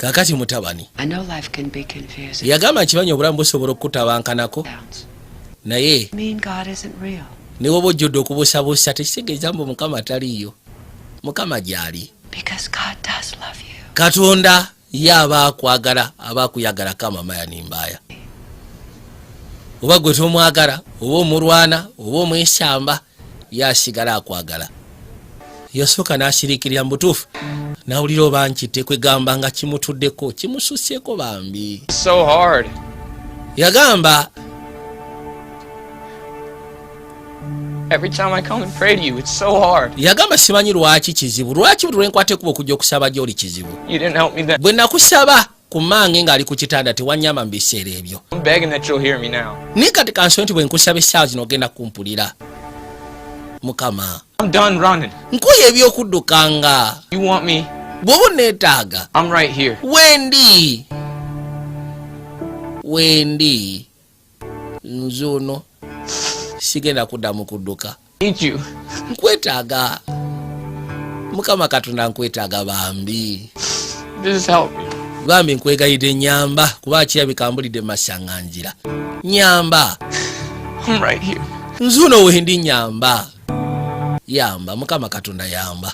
Kaakati mutabani, I know life can be confusing. yagamba, nkimanyi obulamu busobola okukutambankanako, Downs. naye Mean God isn't real. ne woba ojjudde okubuusabuusa, tekitegeeza mbu Mukama taliiyo. Mukama gy'ali. Because God does love you. Katonda ye aba akwagala, aba akuyagala kamamaya nimbaaya. Oba gwe tomwagala, oba omulwana, oba omwesamba, ye asigala akwagala. Yasooka n'asiriikirira mu butuufu, n'awulira oba nkite kwegamba nga kimutuddeko, kimususyeko bambi. So hard. Yagamba, Every time I come and pray to you, it's so hard. Yagamba, simanyi lwaki kizibu, lwaki buli lwenkwata ekuba okujja okusaba gy'oli kizibu. You didn't help me then. Bwe nakusaba ku mmange ng'ali ku kitanda, tewanyamba mu biseera ebyo. I'm begging that you'll hear me now. Naye kati kansome nti bwe nkusaba essaawa zino ogenda kumpulira, Mukama. I'm done running. Nkuya ebyokuddukanga. You want me? Bw'oba onneetaaga, I'm right here. wendi, wendi nze ono sigenda kuddamu kudduka. Need you. Nkwetaaga, Mukama Katonda, nkwetaaga bambi. Just help me. Bambi nkwegayidde, nyamba, kuba kirabika mbulidde masaŋŋanzira. Nyamba. I'm right here. Nzuno wendi, nyamba, yamba, Mukama Katonda, yamba.